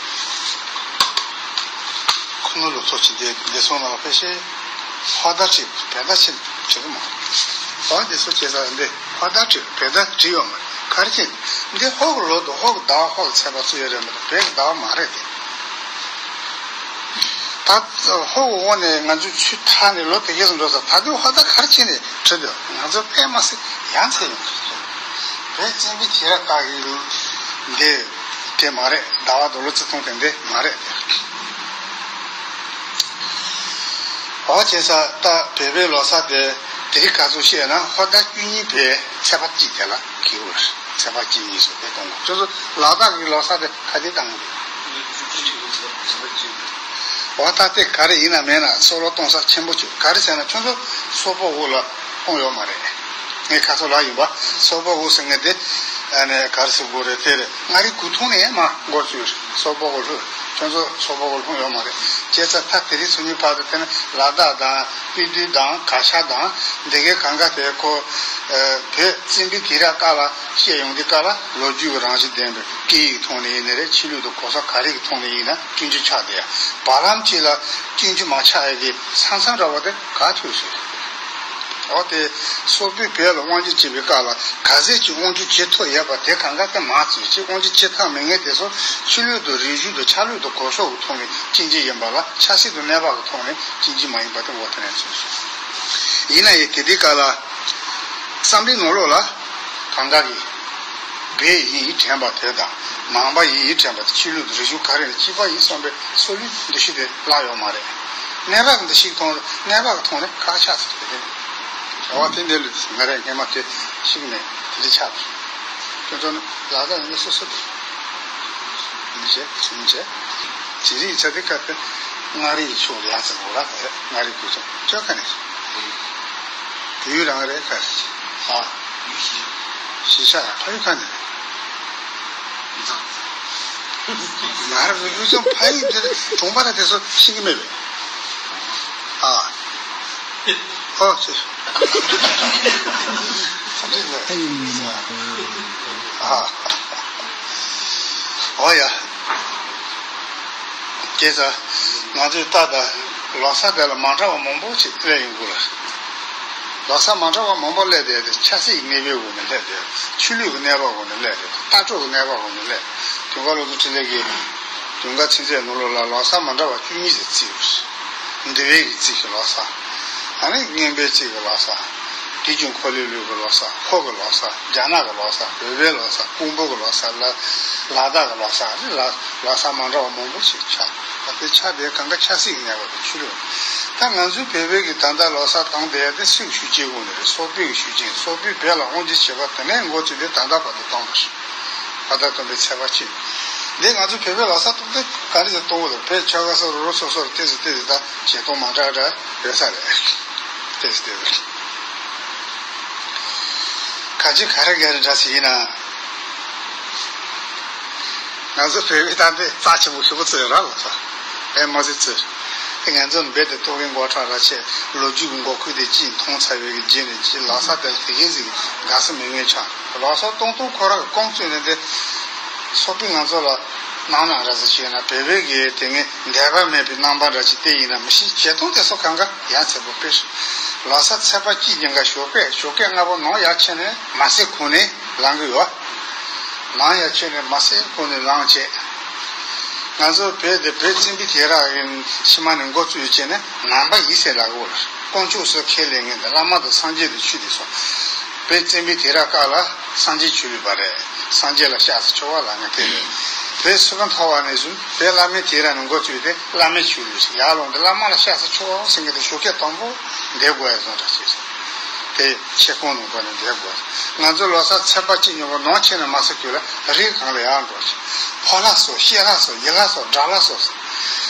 ཁོ་ནོར་ལོག་ཚོ་ཅི་བསྡད་བསྡད་སོང་ན་ལ་ཕལ་ཆེར་ཧོར་ཟླ་བྲིས་བོད་ཟླ་ཕྱིན་བྲིས་གི་མ་རེད། ཧོར་འདི་ཚོ་བྱས་ཙང་འདི་ཧོར་ཟླ་བྲིས་བོད་ཟླ་བྲིས་ཡོད་མ་རེད། ག་རེ་བྱས་འདི་ཧོར་གི་ལོ་དང་ཧོར་གི་ཟླ་བ་ཧོར་གི་ཚེས་པ་བརྩི་ཡོད་རེད་མ་གཏོགས་བོད་གི་ཟླ་བ་མ་རེད་དེ། ད་ཧོར་གི་འོག་ནས་ང་ཚོའི་ཆུ་ཐར་ནས་ལོ་དེ་གས་སུ་འགྲོ་ས་ད་དུང་ཧོར་ཟླ་ག་རེ་བྱས་ནས་བྲིས་འདུག་ང་ཚོ་དཔེ་མ་སྲིད་ཡ་མཚན་ཡོང་གི་རེད། བོད་བཙན་པོའི་དུས་རབས་སྐབས་ཀྱི་འདི་དེ་མ་རེད། ཟླ་བ་དང་ལོ་བརྩི་སྟངས་དེ་འདི་མ་རེད། འོ་བྱས་ཙང་ད་བོད་པའི་ལོ་གསར་དེ་དེ་རིང་ཁ་སང་བཤད་ན་ཧོར་ཟླ་བཅུ་གཉིས་པའི་ཚེས་པ་གཅིག་དེ་ལ་འཁེལ་བ་རེད། ཚེས་པ་གཅིག་གཉིས་སུ་དེ་གཏོང་དགོས། ཁྱོད་ཚོ་ལ་དྭགས་ཀྱི་ལོ་གསར་དེ་ག་དུས་བཏང་གི་འདུག་འོ་ད་དེ་ག་རེ་ཡིན་ན་མེད་ན་སྲོག་ལ་གཏོང་ས་ཆེན་པོ་བྱུང་། ག་རེ་ཟེར་ན་ཁྱོད་ཚོ་སོག་པོ་འོག་ལ་ལྷུང་ཡོད་མ་རེད། ངས་ཁ་སང་ལབ་ཡིན་པ། སོག་པོ་འོག་ཟེར་མཁན་དེ་ཨ་ནི་ག་རེ་ཟེར་དགོས་རེད། དེ་རེད། མངའ་རིས་གོ་ཐོག་ནས་མར་འགོ་བཙུགས་རེད། སོག་པོ་འོག་ལྷུང་། ཁྱོད་ཚོ་སོག་པོ་འོག་ལྷུང་ཡོད་མ་རེད། བྱས་ཙང་ད་དེ་རིང་སང་ཉིན་བར་དུ་དེ་ནི་ལ་དྭགས་དང་སྤི་ཏི་དང་གར་ཞ་དང་འདི་གའི་གང་ག་དེ་ཁོ་བོད་བཙན་པོའི་དུས་རབས་སྐབས་ལ་བཤད་ཡོང་དུས་སྐབས་ལ་ལོ་རྒྱུས་ཀྱི་རང་བཞིན་ལྡན་པའི་སྐད་ཡིག་ཐོག་ནས་ཡིན་ནི་རེད། ཆོས་ལུགས་དང་གོ་ས་ག་རེ་གི་ཐོག་ནས་ཡིན་ན་སྐྱོན་བརྗོད་ཆགས་བསྡད་ཡ། བར་ལམ་གཅིག་ལ་སྐྱོན་བརྗོད་མ་ཆགས་ཡ་གི་ས་མཚམས་འདྲ་བོ་དེ་ག་ཐུག་སོང་། འོ་དེ་སོག་པོས་བོད་ལ་དབང་སྒྱུར་བྱེད་པའི་སྐབས་ལ་ག་ཚད་ཅིག་དབང་སྒྱུར་བྱེད་ཐུབ་ཡོད་པ་དེ་གང་ག་དེ་མ་བརྩིས། ཅིག་དབང་སྒྱུར་བྱེད་ཐབས་མེད་མཁན་དེ་ཚོ་ཆོས་ལུགས་དང་རིག་གཞུང་དང་ཆ་ལུགས་དང་གོ་ས་གི་ཐོག་ནས་སྐྱོན་བརྗོད་ཡིན་པ་ལ་ཆབ་སྲིད་དང་གནས་བབ་ཀྱི་ཐོག་ནས་སྐྱོན་བརྗོད་མ་ཡིན་པ་དེ་འོ་དེ་ནས་བརྩིས་སོང་། ཡིན་ན་ཡང་དེ་དུས་སྐབས་ལ་བསམ་པའི་ནང་ལོགས་ལ་གང་ག་གི་སྦས་ཡིན་དྲན་པ་དེ་དང་མང་པ་ཡིན་དྲན་པ་དེ་ཆོས་ལུགས་རིག་གཞུང་ག་རེ་ནས་གཅིག་པ་ཡིན་བསམ་པའི་སྲོལ་ལུགས་འདུ་ཤེས་དེ་བརླག་ཡོད་མ་རེད། གནས་བབ་འདི་ཞིག་མཐོང་རེད། གནས་བབ་མཐོང་རེད་ཁ་ཆགས་ཚུལ་དེ་རེད། བྱ་བ་དེ་འདྲ་ལུས་ང་རས་སྔས་མ་དེ་ཤིག་ནས་དེ་འདྲ་ཆགས་སོང་། ཁྱོད་ཚོ་ནི་ལ་དྭགས་ཡིན་ན་སོ་སོ་དེ་མི་བྱེད་མི་བྱེད། དེ་རིགས་ཚ་དེ་ཁ་དེ་མངའ་རིས་ཕྱོགས་ལ་ཡག་ཙམ་འོ་ལ་མངའ་རིས་ཁུལ་ཚོ་ཁྱོད་ཁ་ནས་དེ་ཡུལ་རང་རེད་ཁ་རེད་ཨ། གཞིས་ཆགས་ཕ་ཡུལ་ཁ་ནས་རེད། ང་རང་གི་ཕྱོགས་ཕ་ཡུལ་དེ་གྲོང་པ་ར་དེ་ཚོ་ཤེས་ཀྱི་མེད་པས། ཨ། ཨོ་ཙི། ཨ་ཡིན་ཡིན་ན། ཨ། ཨོ་ཡ། ཁྱེད་ཚོ་ང་ཚོའི་རྟ་དང་ལོ་གསར་དེ་ལ་མ་འདྲ་བ་མང་པོ་ཞིག་སླེབས་ཡོང་གི་རེད། ལོ་གསར་མ་འདྲ་བ་མང་པོ་སླེབས་བསྡད་དེ་ཆབ་སྲིད་ཀྱི་གནས་བབ་འོག་ནས་སླེབས་བསྡད། ཆོས་ལུགས་ཀྱི་གནས་བབ་འོག་ནས་སླེབས་བསྡད། ལྟ་གྲུབ་ཀྱི་གནས་བབ་འོག་ནས་སླེབས། དུང་དཀར་བློ་བཟང་འཕྲིན་ལས་ཀྱིས་དུང་དཀར་ཚིག་མཛོད་ནང་ལོགས་ལ་ལོ་གསར་མ་འདྲ་བ་བཅུ་གཉིས་ཙམ་བརྩིས་ཡོད་རེད། འདི་བའི་གི་རྩིས་ཀྱི་ལོ་གསར། ཨ་ནི་རྔོན་པའི་རྩིས་ཀྱི་ལོ་གསར། དུས་རྒྱུན་འཁོར་ལོའི་ལུགས་ཀྱི་ལོ་གསར། ཧོར་གྱི་ལོ་གསར། རྒྱ་ནག་གི་ལོ་གསར། བོད་པའི་ལོ་གསར། ཀོང་པོ་གི་ལོ་གསར། ལ་ལ་དྭགས་ཀྱི་ལོ་གསར། ཨ་ནི་ལ་ལོ་གསར་མ་འདྲ་བ་མང་པོ་ཞིག་ཆགས། ད་དེ་ཆགས་དེ་གང་ག་ཆབ་སྲིད་ཀྱི་གནས་བབ་དང་ཆོས་ལུགས། ད་ང་ཚོའི་བོད་པའི་གི་ད་ལྟ་ལོ་གསར་བཏང་བསྡད་ཡ་དེ་སུས་ཤུགས་རྐྱེན་འོག་ནས་རེད། སོག་པོའི་གི་ཤུགས་རྐྱེན། སོག་པོས་བོད་ལ་དབང་སྒྱུར་བྱས་པ་དེ་ནས་འགོ་བཙུགས་ཏེ་ད་ལྟ་བར་དུ་བཏང་བ་རེད། ད་ལྟ་སྟོན་པའི་ཚེས་པ་གཅིག་འདི་ང་ཚོ་བོད་པའི་ལོ་གསར་གཏོང་དུས་ག་རེ་ཟེར་གཏོང་དགོས་རེད། བོད་ཆོལ་ཁ་གསུམ་རོ་རོ་སོ་སོར་ཏོག་ཙམ་ཏོག་ཙམ་ད་བྱེད་སྟངས་མ་འདྲ་འདྲ་ཡོད་ས་རེད། ཏོག་ཙམ་ཏོག་ཙམ། ཁ་ཆེ་ག་རེ་ག་རེ་འདྲ་ཞིག་ཡིན་ན། ང་ཚོ་བོད་པའི་ད་ལྟའི་རྩ་ཆེན་པོ་ཞེ་པོ་ཅིག་ཡོད་ར་ལོ་གསར། ཨེ་མ་ཟེར་ཅིག་ཨེ་ང་ཚོ་རྦད་དེ་རྟོག་གེ་མགོ་ཁྲ་ར་ཆེ། ལོ་རྒྱུས་ཀྱི་མགོ་ཁུག་དེ་ཅིག་མཐོང་ཚར་བའི་གི་རྗེས་ནས་ཅིག་ལོ་གསར་དེ་དེ་གིན་ཟིག་དགའ་ས་མི་མངོན་ཆགས། ལོ་གསར་གཏོང་སྟངས་ཁོ་ར་གི་ཀོང་བཙུན་ནས་དེ་སོག་པོས་ང་ཚོ་ལ་གནང་ན་ར་ཟེར་བྱས་ན་བོད་པའི་གི་དེ་ངས་འདོད་པ་མེད་པའི་རྣམ་པ་འདྲ་ཅིག་བསྟན་ཡིན་ན་མི་ཤེས། བྱེད་སྟངས་དེ་ཚོ་གང་ག་ཡ་མཚན་པོ་དཔེ་ལོ་གསར་ཚེས་པ་གཅིག་ཉིན་ཀ་ཞོགས་ཀས་ཞོགས་ཀས་སྔ་པོ་ནང་ཡར་ཕྱིན་ནས་མ་སེར་ཁོངས་ནས་ལངས་གི་ཡོད། ནང་ཡར་ཕྱིན་ནས་མ་སེར་ཁོངས་ནས་ལངས་བྱས། ང་ཚོ་བོད་དེ་བོད་བཙན་པོའི་དུས་རབས་ཀྱི་ཕྱི་མ་ནས་འགོ་བཙུགས་བྱས་ནས་ནང་པ་ཡིན་ཟེར་ལབ་གི་ཡོད་རེད། དཀོན་མཆོག་སུ་ཁས་ལེན་མཁན་དེ་བླ་མ་དང་སངས་རྒྱས་དང་ཆོས་དེ་ཚོ། བོད་བཙན་པོའི་དུས་རབས་སྐབས་ལ་སངས་རྒྱས་ཆོས་ལུགས་པ་རེད། སངས་རྒྱས་ལ་སྐྱབས་སུ་མཆིའོ་ལབ་མཁན་དེ་རེད། བོད་སུ་གང་ཐོག་བ་ནས་བཟུང་བོད་བླ་མའི་དུས་རབས་ནས་འགོ་བཙུགས་ཏེ་བླ་མའི་ཆོས་ལུགས་ཤིག་ཡར་ལངས་ཏེ་བླ་མ་ལ་སྐྱབས་སུ་མཆིའོ་ཟེར་མཁན་དེ་ཞོགས་ཀས་དང་པོ་འདེབས་དགོས་ཡ་བཟོ་འདྲ་བྱས་སོང་། དེ་ཆེ་ཁོངས་ནང་འགོ་ནས་འདེབས་དགོས། ང་ཚོ་ལོ་གསར་ཚེས་པ་གཅིག་ཉིན་མོ་ནང་ཕྱིན་ནས་མ་སེར་ཁོངས་ལ་རི་སྒང་ལ་ཡར་འགྲོ་ཞིང་། ཕོ་ལྷ་གསོལ། བྱི་ལྷ་གསོལ། ཡི་ལྷ་གསོལ། དགྲ་ལྷ་གསོལ།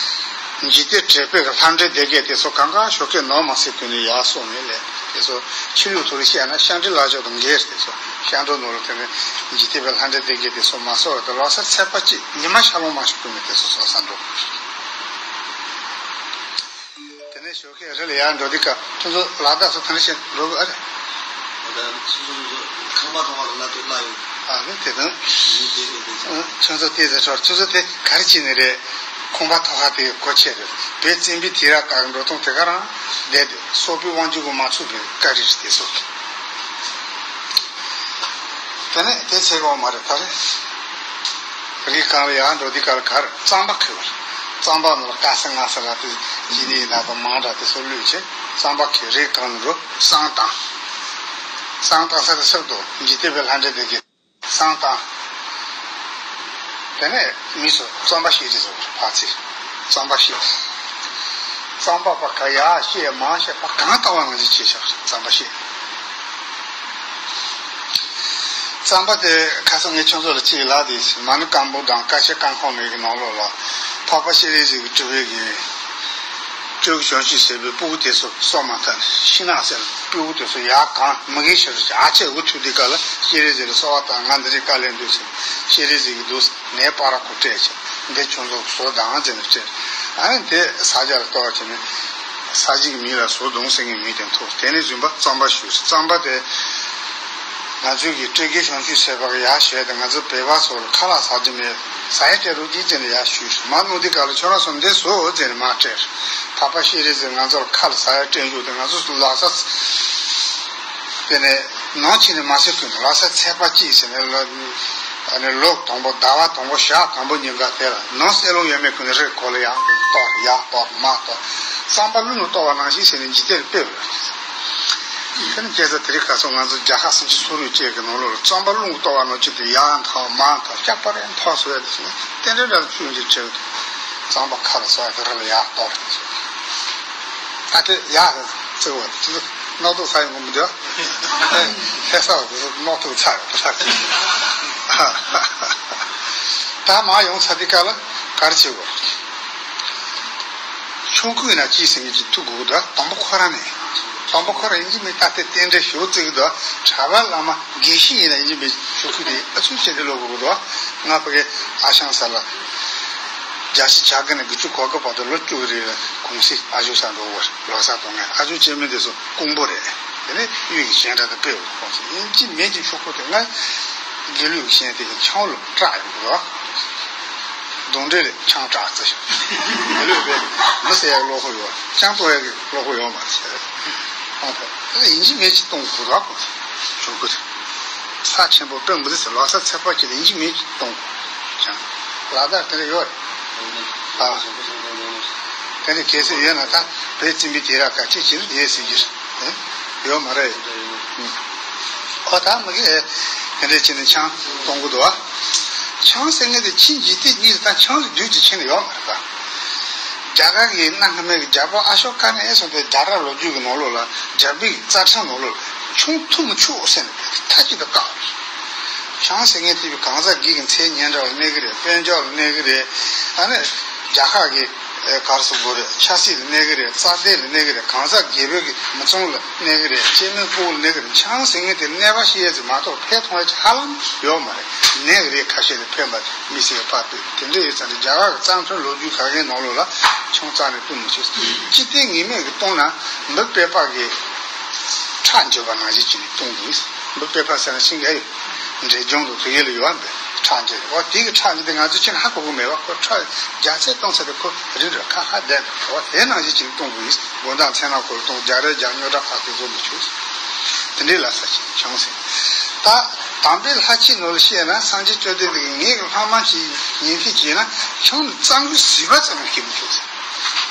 འཇིག་རྟེན་དྲེགས་པའི་གི་ལྷ་འདྲེ་སྡེ་བརྒྱད་དེ་ཚོ་གང་ག་ཞོགས་ཀས་ནང་མ་སེར་ཁོངས་ནས་ཡར་སོང་ནས་ལས་དེ་ཚོ་ཕྱི་ལུགས་ཐོག་ལ་བཤད་ན་ཤ་འདྲེ་ལག་སྦྱོར་དང་འགལ། དེ་ཚོ་ཤ་འགྲོ་ནོར་དེ་ནས་འཇིག་རྟེན་པའི་ལྷ་འདྲེ་སྡེ་བརྒྱད་དེ་ཚོ་མ་གསོལ་བར་དུ་ལོ་གསར་ཚེས་པ་གཅིག་ཉི་མ་ཤར་ལོང་མ་ཤར་གོང་ནས་དེ་ཚོ་གསོལ་ས་འགྲོ། དེ་ནས་ཞོགས་ཀས་རི་ལ་ཡར་འགྲོ་དུས་སྐབས་ཁྱོད་ཚོ་ལ་དྭགས་སུ་གང་ཞིག་འགྲོ་གི་ཨ་རེད། ད་སོ་སོ་སོ་སོ་ཁང་པ་ཐོག་ལ་ལ་དུ་ལ་ཡོད། ཨ་ནི་དེ་དང་། ཡིན་དེ་ཡིན་དེ་ཚོ། ཁྱོད་ཚོ་དེ་ཟེར་ཆོག་ཁྱོད་ཚོ་དེ་ག་རེ་བྱས་ནས་རེད། ཁང་པ་ཐོག་ཁ་དེ་གོ་ཆེ་རེད། བོད་བཙན་པོའི་དུས་རབས་སྐབས་འགྲོ་སྟངས་དེ་ག་རང་བསྡད་དེ་སོག་པོའི་དབང་སྒྱུར་གྱིས་མ་ཚུགས་པའི་བཀའ་རེད་དེ་ཚོ། དེ་ནས་དེ་ཚེ་གོང་མ་རེད་ད་རེད། རི་སྒང་ལ་ཡར་འགྲོ་དུས་སྐབས་ལ་གར་རྩམ་པ་ཁུར་བར། རྩམ་པ་ནང་ལ་དཀར་ས་མངར་ས་ལ་དེ་ཡིན་ནི་ཡིན་ན་དང་མང་དྲགས་དེ་ཚོ་བླུགས་བྱས་རྩམ་པ་ཁུར་རི་སྒང་ལ་འགྲོ་བསང་བཏང་། བསང་བཏང་ས་དེ་སྲིབ་འདུག་འཇིག་རྟེན་པའི་ལྷ་འདྲེ་དེ་གིས་བསང་བཏང་། དེ་ནས་མི་ཚོ་རྩམ་པ་བཤད་རེས་བཟོ་བར་ཕར་ཚུར་རྩམ་པ་བཤད། རྩམ་པ་པ་ག་ཡར་བཤད་མར་བཤད་པ་གང་ལྟ་བ་ནང་བཞིན་བྱས་བཞག་རྩམ་པ་བཤད། རྩམ་པ་དེ་ཁ་སང་ངས་ཁྱོད་ཚོ་ལ་གཅིག་ལབ་དེ་མ་ཎི་བཀའ་འབུམ་དང་བཀའ་ཆེན་བཀའ་འཁོར་མའི་གི་ནང་ལོགས་ལ་འཕགས་པ་སྤྱན་རས་གཟིགས་ཀྱི་སྤྲུལ་པའི་གི་སྤྲུལ་བྱང་ཆུབ་སེམས་དཔའི་སྤུ་གུ་དེ་ཚོ་གསོ་མ་ཐུབ་ནས་ཤི་ནག་ཟེར་སྤུ་གུ་དེ་ཚོ་ཡར་གང་མི་གི་ཕྱིར་ཨ་ཅེ་འུ་ཐུག་དུས་སྐབས་ལ་སྤྱན་རས་གཟིགས་ལ་གསོལ་བ་བཏབ། ང་འདི་རིགས་བཀའ་ལས་འདོད་ཟེར་སྤྱན་རས་གཟིགས་ཀྱི་འདུག་ནས་པ་ར་ཁོ་སྤྲད་བྱས་འདི་ཁྱོད་ཚོ་བཟོ་དང་ཟེར་ནས་སྤྲད། ཨ་ནི་དེ་ས་རྒྱ་ལ་གཏོར་བྱས་ནས་ས་གཞི་གི་མིང་ལ་ཟོ་དུང་ཟེར་མཁན་མིང་དེ་ཐོགས། དེ་ནས་རིམ་པ་རྩམ་པ་ཞུས། རྩམ་པ་དེ་ང་ཚོའི་གི་སྤྲུལ་སྐུ་བྱང་ཆུབ་སེམས་དཔའ་གི་ཡར་བཞེངས་ཏེ་ང་ཚོ་བོད་པ་ཚོ་ལ་ཁ་ལག་ཟ་རྒྱུ་མེད། ཟ་ཡ་སྤྲད་རོགས་གྱིས་ཟེར་ནས་ཡར་ཞུས། མར་ནུབ་དུས་སྐབས་ལ་ཁྱོད་རང་ཚོ་འདི་ཟོ་ཟེར་ནས་མར་སྤྲད། འཕགས་པ་སྤྱན་རས་གཟིགས་ང་ཚོ་ལ་ཁ་ལ་ཟ་ཡ་སྤྲད་འཇུག་དེ་ང་ཚོ་ལོ་གསར། དེ་ནས་ནང་ཕྱིན་ནས་མ་ཟེར་ཁུལ་དུ་ལོ་གསར་ཚེས་པ་གཅིག་ཟེར་ནས་ལོ་ཨ་ནི་ལོ་དང་པོ་ཟླ་བ་དང་པོ་ཞག་དང་པོ་ཉིན་ཀ་དེ་ལ་ནང་གསེར་ལུང་ཡོད་མེད་ཁུལ་ནས་རི་ཁོ་ལ་ཡར་གཏོར་ཡར་གཏོར་མར་གཏོར་རྩམ་པ་ཀླུ་ནང་གཏོར་བ་ནང་བཞིན་ཟེར་ནས་འཇིག་རྟེན་ལ་སྤེལ་བ་རེད། དེ་ནི་བྱས་ཙང་དེ་རིང་ཁ་སང་ང་ཚོ་རྒྱལ་ཁབ་སུམ་ཅུ་སོ་དྲུག་བཅས་ཀྱི་ནང་ལོགས་ལ་རྩམ་པ་རླུང་གིས་གཏོར་བ་ནང་བཞིན་དུ་ཡར་འཐོར་མར་འཐོར་སྐྱབས་པ་རེ་འཐོར་སོང་ཡ་དེ་སོང་། རྟེན་འབྲེལ་འདྲ་ལ་ཆུ་འགྱུར་ཆེ་བ་དང་རྩམ་པ་ཁ་ལ་ཟ་ཡ་དེ་ར་ལ་ཡར་གཏོར་རེད་ཟེར། ད་དེ་ཡར་བརྩིགས་པ་དེ་ཚོ་རྣག་ཐོག་ཚ་ཡོང་གི་མི་འདུག་ཨ། ལྷ་ས་བ་དེ་ཚོ་རྣག་ཐོག་ཚ་ཡོད་པ་ལ། ད་མར་ཡོང་ཚར་དུས་སྐབས་ལ་ག་རེ་བྱེད་དགོས། ཆོས་སྐུ་ཡིན་ན་ཅི་ཟེར་མཁན་ཅིག་ཐུག་དགོས་འདུག་དང་པོ་ཁོ་རང་ནས། དང་པོ་ཁོ་རང་ཡིན་གཅིག་མིན་ད་ལྟའི་རྟེན་འབྲེལ་ཞུ་བརྩི་གི་འདུག་གྲྭ་པ་བླ་མ་དགེ་བཤེས་ཡིན་ན་ཡིན་གཅིག་མིན་ཆོས་སྐུ་དེ་ཨ་ཚུགས་བྱས་ཏེ་ལོག་དགོས་འདུག་ང་ཕ་གི་ཨ་ཞང་ས་ལ་བརྒྱད་ཅུ་གྱ་དགུ་ནས་དགུ་བཅུ་གོ་དགུ་བར་དུ་ལོ་བཅུ་གི་རིང་ལ་གུང་སེང་ཨ་ཞང་ས་འགྲོ་བར་ལོ་གསར་གཏོང་ངས། ཨ་ཞང་སྐྱེ་དམན་དེ་ཚོ་དཀོན་པོ་རེད། དེ་ནས་གཡུལ་གྱི་གཞན་འདྲ་དང་སྤེལ་བ་ཁོང་ཚོ་ཡིན་གཅིག་མིན་གཅིག་ཆོས་སྐུ་དེ་ང་དགེ་ལུགས་ཀྱི་གཞན་དེ་གི་ཆང་ལ་སྐྲག་ཡོང་གི་རེད། གདོན་འདྲེ་ལས་ཆང་སྐྲག་རྩི་ཞིང་། དེ་ལུས་པའི་མི་ཟེར་ཡག་བློ་ཁོག་ཡོད། ཅང་གཏོང་ཡག་གི་བློ་ཁོག་ཡོད་མ་རེད། ཁོང་ཚོ་ཡིན་གཅིག་མིན་གཅིག་གཏོང་དགོས་རེད། ཁོང་ཚོ་ཆོས་སྐུ་དེ་ས་ཆེན་པོ་དཔེ་མི་སྲིད་ཟེར། ལོ་གསར་ཚེས་པ་གཅིག་ལ་ཡིན་གཅིག་མིན་གཅིག་གཏོང་དགོས་ཀྱང་ལ་དྭགས་དེ་འདྲ་ཡོད་རེད། ཨ། དེ་འདྲ་གལ་སྲིད་ཡོད་ན་ད་བོད་བཙན་པོའི་དུས་རབས་ཁ་ཅིག་ཅིག་ལ་ཡོད་ཟེར་གྱི་རེད། ཡོད་མ་རེད། ཨོ་ད་མི་གི་དེ་འདྲས་བྱས་ནས་ཆང་གཏོང་གི་འདུག་བ། ཆང་ཟེར་མཁན་དེ་ཕྱིན་འཇིག་རྟེན་གཉིས་ལ་ད་ཆང་ལས་བསྡུས་ཀྱི་ཕྱིན་ནས་ཡོད་མ་རེད་ད། རྒྱ་གར་གྱི་གནའ་སྔ་མའི་གི་རྒྱལ་པོ་ཨ་ཤོ་ཀ་ནས་བཟུང་སྟེ་རྒྱ་གར་ལོ་རྒྱུས་ཀྱི་ནང་ལོགས་ལ་རྒྱལ་པོའི་རྩ་ཁྲིམས་ནང་ལོགས་ལ་ཆང་འཐུང་མི་ཆོག་ཟེར་ནས་མཐའ་གཅིག་ཏུ་བཀག་ཆང་ཟེར་མཁན་དེ་བས་གང་ཟག་སྒེར་གྱི་མཚན་སྙན་གྲགས་ལ་གནོད་གི་རེད། དཔལ་འབྱོར་ལ་གནོད་གི་རེད། ཨ་ནི་རྒྱལ་ཁབ་ཀྱི་ཨེ་ག་རེ་ཟེར་དགོས་རེད། ཆབ་སྲིད་ལ་གནོད་གི་རེད། རྩ་དོན་ལ་གནོད་གི་རེད། གང་ཟག་སྒེར་པོའི་གི་མི་ཚང་ལ་གནོད་གི་རེད། སྐྱེ་དམན་ཕྲུ་གུ་ལ་གནོད་གི་རེད། ཆང་ཟེར་མཁན་དེ་གནོད་པ་བྱེད་ཡས་ཅིག་མ་གཏོགས་ཕན་ཐོགས་ཡས་ཅིག་ཧ་ལམ་ཡོད་མ་རེད། གནོད་གི་རེད། ཁ་ཤས་ལ་ཕན་པ་མི་སྲིད་པ་ཕར་ཕུད། དེ་འདྲ་ཡོད་ཙང་རྒྱ་གར་གྱི་རྩ་ཁྲིམས་ལོ་རྒྱུས་ག་གེའི་ནང་ལོགས་ལ་ཆང་རྩ་ནས་བཏུང་མི་ཆོག་སྤྱི་བཏང་ངེས་མེད་ཀྱི་བཏུང་ན་འབུ་པད་པ་གི་ཁྲག་འཇིབ་པ་ནང་བཞིན་བྱས་ནས་བཏུང་དགོས། འབུ་པད་པ་ཟེར་ན་ཤིང་གི་ཨེ་འབྲས་ལྗོངས་དང་དེ་གའི་ལ་ཡོད་པའི་ཁྲག་འཇིབ་རེད། འོ་དེ་གི་ཁྲག་འཇིབ་དེ་ང་ཚོ་ཅི་ན་ཧ་གོ་གི་མེད་པ། ཁོ་ཁྲག་རྒྱ་ཚད་གཏོང་ཚད་དེ་ཁོ་རིལ་རིལ་ཁ་ཁ་བསྡད་འདུག་འོ་དེ་ནང་བཞིན་བྱས་ནས་བཏུང་དགོས། དགུང་གྲངས་མཚན་ནག་ཁོ་ལ་གཏོང་། རྒྱ་རས་རྒྱ་སྨྱོ་དྲག་ཁ་དེ་བཟོ་མི་ཆོག་དེ་འདྲའི་ལ་ས་ཆེ་ཆང་ཟེར། ད་དམ་པའི་ལྷ་ཆོས་ནང་ལ་བཤད་ན་སངས་རྒྱས་བཅོམ་ལྡན་འདས་ཀྱིས་ངེད་ཀྱི་ལྷག་མ་ཅིག་ཉན་ཐོས་བྱས་ན་ཆང་ནི་རྩ་འགུལ་ཟིལ་པ་ཙམ་ཡང་བྱེད་མི་ཆོག་ཟེར།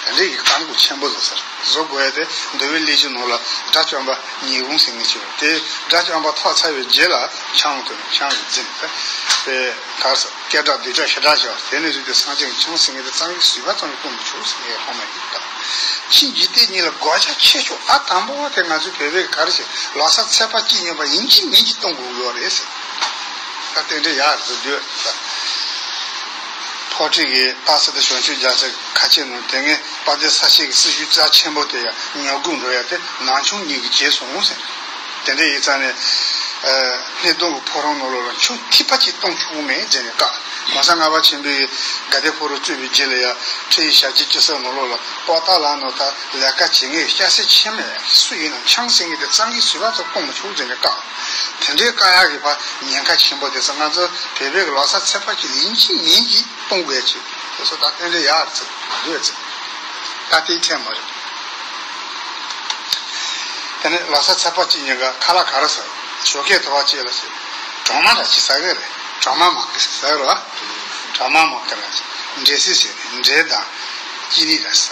དེ་འདྲའི་གི་བཀག་འགོག་ཆེན་པོ་བཟོ་ཟེར། བཟོ་དགོས་ཡ་དེ་འདུལ་བའི་གླེང་གཞི་ནང་ལ་དགྲ་བཅོམ་པ་ཉེས་ལྟུང་ཟེར་མཁན་ཅིག་ཡོད། དེ་དགྲ་བཅོམ་པ་ཐོབ་ཚར་བའི་རྗེས་ལ་ཆང་འཐུང་། ཆང་གིས་རྫུན་པས་གར་སོང་། སྐད་གྲགས་སྡིག་གྲགས་ཞེ་དྲག་བྱས་པ་དེ་ནས་བཟུང་སྟེ་སངས་རྒྱས་ཀྱིས་ཆང་ཟེར་མཁན་དེ་རྩ་འགུལ་ཟིལ་པ་ཙམ་ཡང་གཏོང་མི་ཆོག་ཟེར་ངས་ཧོ་མ་ཡིན་ད། ཕྱིན་འཇིག་རྟེན་གཉིས་ལ་དགོས་ཆ་ཆེ་ཤོས་ཨ་དང་པོ་དེ་ང་ཚོའི་བོད་པའི་ག་རེ་ཟེར། ལོ་གསར་ཚེས་པ་གཅིག་ཉིན་པ་ཡིན་གཅིག་མིན་གཅིག་གཏོང་དགོས་ཡོད་རེད་ཟེར། ད་རྟེན་འབྲེལ་ཡག་རེད་འདུག་ཕོ་བྲང་གི་སྟག་གཟིག་དང་བྱང་ཆུབ་རྒྱལ་མཚན་ཁ་ཆེ་ནང་དེ་སྔའི་དཔལ་ལྡན་ས་སྐྱའི་སྲི་ཞུ་རྩ་ཆེན་པོ་དེ་ཡང་ཉོ་སྒོ་འགྲོ་ཡ་དེ་ནང་ཆུང་གཉིས་ཀྱིས་བྱས་སོང་ཟེར། དེ་འདྲ་ཡིན་ཙང་ནས། ཨ། སྣེ་གདོང་གི་ཕོ་བྲང་ནང་ལོགས་ལ་ཆང་ཐིགས་པ་གཅིག་གཏོང་ཆོག་མེད་ཟེར་ནས་བཀག་གོང་ས་ལྔ་པ་ཆེན་པོས་དགའ་ལྡན་ཕོ་བྲང་བཙུགས་པའི་རྗེས་ལ་ཡང་ཁྲིད་ཡིག་ཞལ་གྱིས་ཅི་གསུངས་ནང་ལོགས་ལ་པོ་ཏཱ་ལ་ནང་ད་ལས་ཀ་བྱེད་མཁན་སྐྱ་སེར་ཕྱི་མ་སུ་ཡིན་ནའང་ཆང་ཟེར་མཁན་དེ་རྩ་འགུལ་ཟིལ་པ་ཙམ་གཏོང་མི་ཆོག་ཟེར་ནས་བཀག་དེ་འདྲའི་བཀག་ཡག་གི་ཕར་ཉེན་ཁ་ཆེན་པོ་དེ་ཚོ་ང་ཚོ་བོད་པའི་ལོ་གསར་ཚེས་པ་གཅིག་ལ་ཡིན་གཅིག་མིན་གཅིག་གཏོང་དགོས་ཀྱི་དེ་ཚོ་ད་རྟེན་འབྲེལ་ཡག་རེད་ཟེར་འདུག་ཟེར། ད་དེའི་ཁྲལ་མ་རེད། དེ་ནས་ལོ་གསར་ཚེས་པ་གཅིག་ཉིན་ཀ་ཁ་ལག་ག་རེ་ཟ། ཞོགས་ཀས་དུ་བ་གཅིག་ལ་ཟ། གྲོ་མ་འདྲ་ཅིག་ཟ་གི་རེད། གྲོ་མ་མ་གི་ཟ་གི་རེད་བ། གྲོ་མ་མ་གི་ར་འབྲས་སིལ་ཟེར་ནས་འབྲས་དང་ཅི་ནི་ར་ཟ།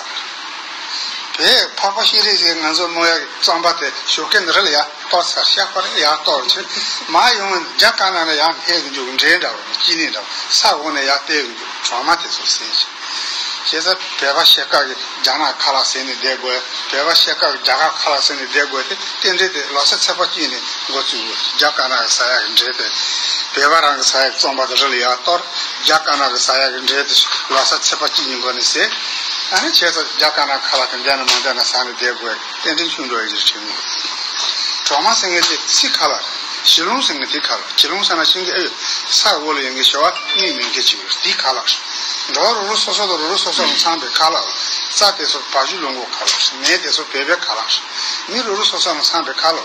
བོད་འཕགས་པ་སྤྱན་རས་གཟིགས་ང་ཚོ་སྨོན་ཡག་གི་རྩམ་པ་དེ་ཞོགས་ཀས་འདི་ར་ལ་ཡར་གཏོར་ཟེར། ཤག་པ་ར་ཡར་གཏོར་ཆེ་མ་ཡོང་བའི་རྒྱ་དཀར་ནག་ལ་ཡར་འཕེལ་གི་འཇུག་འབྲས་འདྲ་བ་ཅི་ནི་འདྲ་བ་ས་འོག་ནས་ཡར་བལྟས་གི་འཇུག་གྲོ་མ་དེ་ཚོ་ཟས་ཆེ། བྱས་ཙང་བོད་པ་ཤ་ཁྲག་གི་རྒྱ་ནག་ཁ་ལག་ཟས་ནས་བསྡད་དགོས། བོད་པ་ཤ་ཁྲག་གི་རྒྱ་གར་ཁ་ལག་ཟས་ནས་བསྡད་དགོས་དེ་རྟེན་འབྲེལ་དེ་ལོ་གསར་ཚེས་པ་གཅིག་ནས་འགོ་བཙུགས། རྒྱ་དཀར་ནག་གི་ཟ་ཡག་གི་འབྲས་དེ་བོད་པ་རང་གི་ཟ་ཡག་གི་རྩམ་པ་དེ་རི་ལ་ཡར་གཏོར། རྒྱ་དཀར་ནག་གི་ཟ་ཡག་གི་འབྲས་དེ་ལོ་གསར་ཚེས་པ་གཅིག་ཉིན་འགོ་ནས་ཟས། ཨ་ནི་བྱས་ཙང་རྒྱ་དཀར་ནག་ཁ་ལག་དེ་འདྲ་ན་མ་འདྲ་ན་ཟ་ནས་བསྡད་དགོས། རྟེན་འབྲེལ་ཆུང་འགྲོ་ཡི་རེད་དྲན་གི། གྲོ་མ་ཟེར་མཁན་དེ་སིལ་ཁ་ལག་རེད། བྱི་ལོང་ཟེར་མཁན་དེ་ཁ་ལག་བྱི་ལོང་ཟེར་ན་ཤིང་གི་ཨེ་ས་འོག་ལ་ཡོད་མཁན་ཞེ་བ་མིག་མི་མཁན་ཅིག་ཡོད་དེའི་ཁ་ལག་རེད། འགྲོ་བ་རོ་རོ་སོ་སོ་དང་རོ་རོ་སོ་སོ་ལ་འཚམ་པའི་ཁ་ལག་རྩྭ་དེ་ཚོ་བ་ཕྱུགས་ལུང་གོ་ཁ་ལག་རེད། མེ་དེ་ཚོ་བོད་པའི་ཁ་ལག་རེད། མི་རོ་རོ་སོ་སོ་ལ་འཚམ་པའི་ཁ་ལག་